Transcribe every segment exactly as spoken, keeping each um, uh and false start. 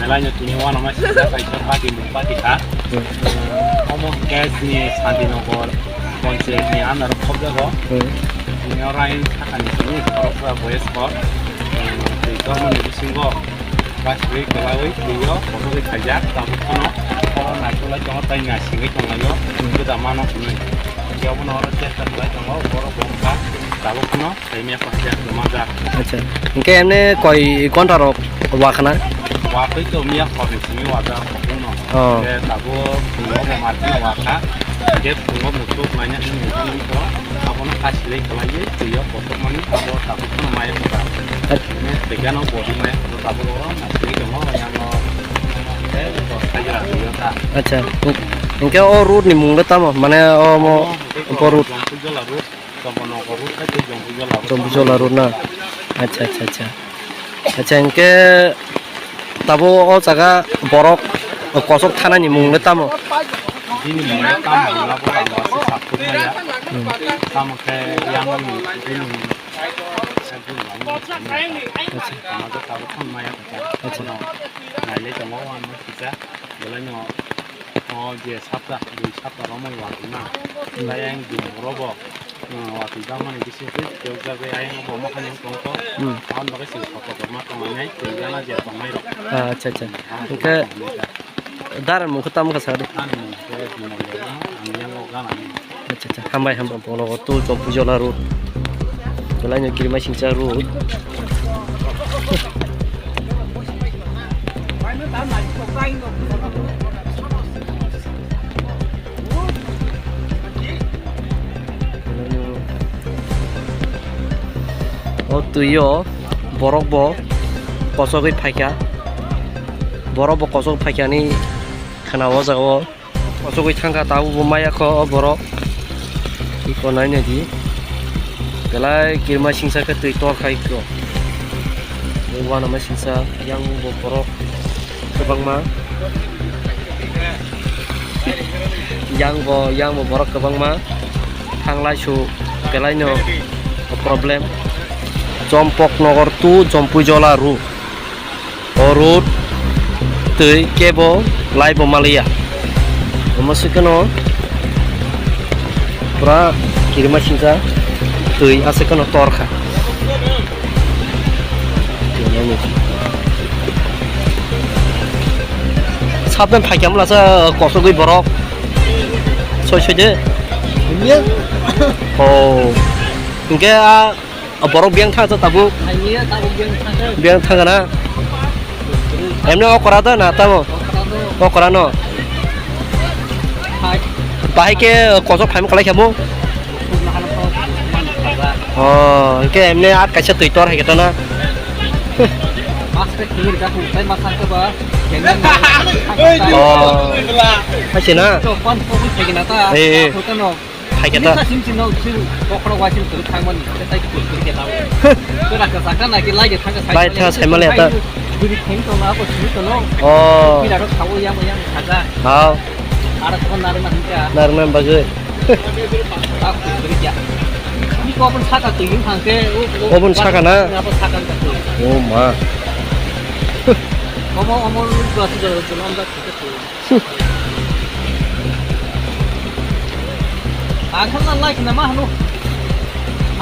Laino tini uanama sijak kaisa party mung party kha. Hmm. Omo hwnkhe chini Santinagar panchayat ni under o khobjago. Hmm. Tini oro ayang sakani simi khoroksa boyes kok. Hmm, tei dormo ni bisingo bachwi kwlawi twiyo kotorwi khaijak. Tabuk phano oro naikolai tongo tei nasingwi tonglaio. Hmm. Gwdamano hwnwi. Hwnkhe obono oro chesta khlai tongo borok bo wngkha tabuk phano. Acha. Hingke emne koi gonta rok wakhana? Watwi to miya khorni simi wajak khokung no. Oh. Hingke tabuk phungo bo market no wakha. Hingke phungo muchuk naina hini muchuk to abono kasilai khlaiwi twiyo kotok mani abo tabuk no maya kha. At- Hingke begano bodi maya kha tabuk oro nasilai tongo yang no. Hingke dos kajra twiyo ta. Acha. Hingke o road ni mung le tamo? Mane o mo Omo hingke bo road. Jongpui Jola road. Jompujola road na? Acha, acha, acha. Acha, hingke tabo o jaga borok kosok thanani mung le tamo? Bini mung le tamo hwnba bo ang wasi sakhuk maya. Hmm. Tamo khe yang ni bini, bini mung le tamo. Acha. Tamo khe tabo thang maya khe. Acha. Nailai tongo ang kisa. Belai no o je sapta, dui sapta romoi watwi na. Hmm. Belai ang dum robo. Hmm, watwi bangmani bising twi, tei o jaga ayang bo ma khainwi tongkho. Hmm. Aboni bagwi chwng kotor kotor ma tongnai, tei gana je tongnai rok. Ah, acha, acha. Ah, hingke tongnai ta. Dara mung khe tamo kha sa de? Ani mung khe Bimal Debbarma, ang yang o gana ni. Acha, acha. Hambai, hambai. Bono o tu Jompujola road. Belai no kirima singcha road. O twi o borok bo kosogwi phaikha, borok bo kosogwi phaikha hinwi khwna o jaga o. Kosogwi thangkha tabuk bo maya kho o borok. Iko naina di. Belai kirima singsa khe twi tor khai kho. Uanama singsa yang bo borok kwbangma. Yang bo, yang bo borok kwbangma. Thanglai su belai no problem. Jompok Nagar to Jompuijola road. O road twi kebo lai bo maliya. Omo se kheno pura kirima singsa twi ase kheno tor kha. Saben phaikya mlasa kosogwi borok soi soi de. Oh. Hingke a O borok biyang thang tabuk. Aini tabuk biyang thang. Biyang thang na. Emne okra da na tamo? Okra do. Okra no. Hai. Bahai ke kosok phaim kalai khamu. Kurna hano kok man kaza. Oh, ke emne at kaisa twi tor hai ke to na. Mas ke kiri ka ku, tai mas ke ba. Oh. Hai se na. To pan ko ku thegi na ta. Eh, eh. Ko no. Hai khe ta. Nisa sim sim no sim bokhorok wasim kwrwk thangmani, khe tai kwrwk kwrwk khe tamo. Kwrak kwchak kha nai khe lai khe thang khe sai. Lai thang sai male ta. Biri theng tong na, abo simi tong no. Oh. Pila rok thago yang yang khaja. Hao. Ara ko narwk na hingka. Narwk na bagwi. Ta kwrwk kwrwk ya. Ni ko bon saka twi hing thang khe, o, o. Obon saka na? Abo saka ka twi. O ma. Omo, omo, lu ba su jalo jalo amda. Ang khan na like na ma hanu.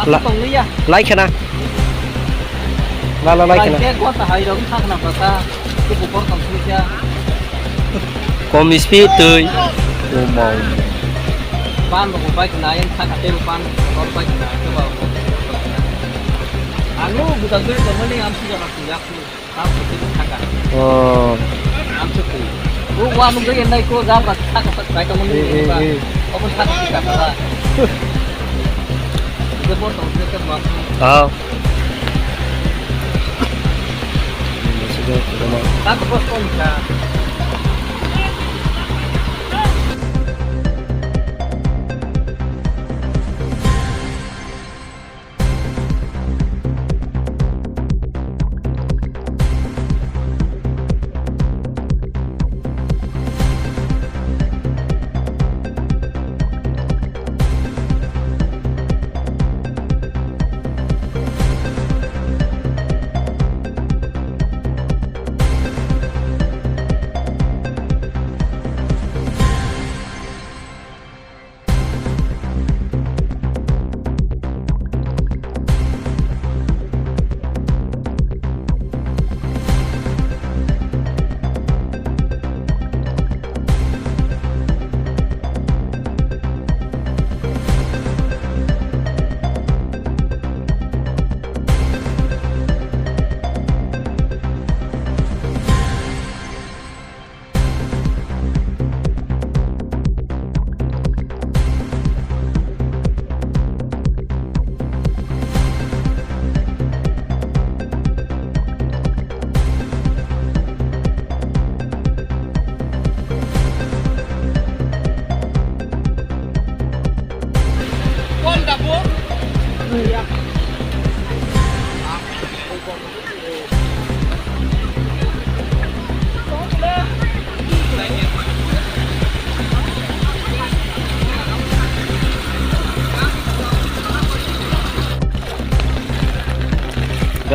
Aku la-, tong liya. Like na. La la like na. Like ko ta hai rong thak na bata. Tu bukor tong sui ya. Kom speed tui. Oh mau. Pan rong bike na yang thak ate pan rong bike na ke ba. Anu bukan tu tong ni am sih jalan sih aku. Oh. Ang sukri. Ro wa nung doi nai ko jam rak thak thak kai tong ni. Eh, eh, ba. Eh. Obo thak thak ka ba. Ide por tong ni ka ba. Ah. Ini sudah, sudah mau. Tak bos tong ka.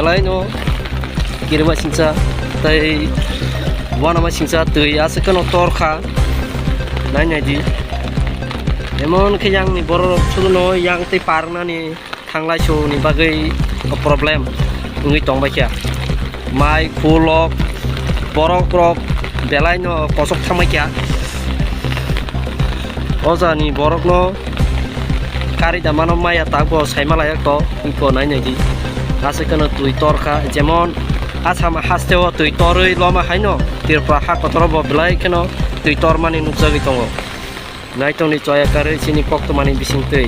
Belai no kirima singsa tei wanama singsa twi aswk no tor kha. Nai nai di. Emon khe yang ni borok rok sudu no yang tei parnani thanglai su ni bagwi problem wngwi tong bai kha. Mai khulok borok rok belai no kosok thangbai kha. O jani borok no kari da mano maya tak bo sai ma layak to. Iko nai nai di. Aswk kheno twi tor kha, jemon Assam haste o twi torwi loma haino Tripura ha kotor bo belai kheno twi tor mani nukjagwi tongo. Nai tong di choya karwi chini koktwmani bising twi.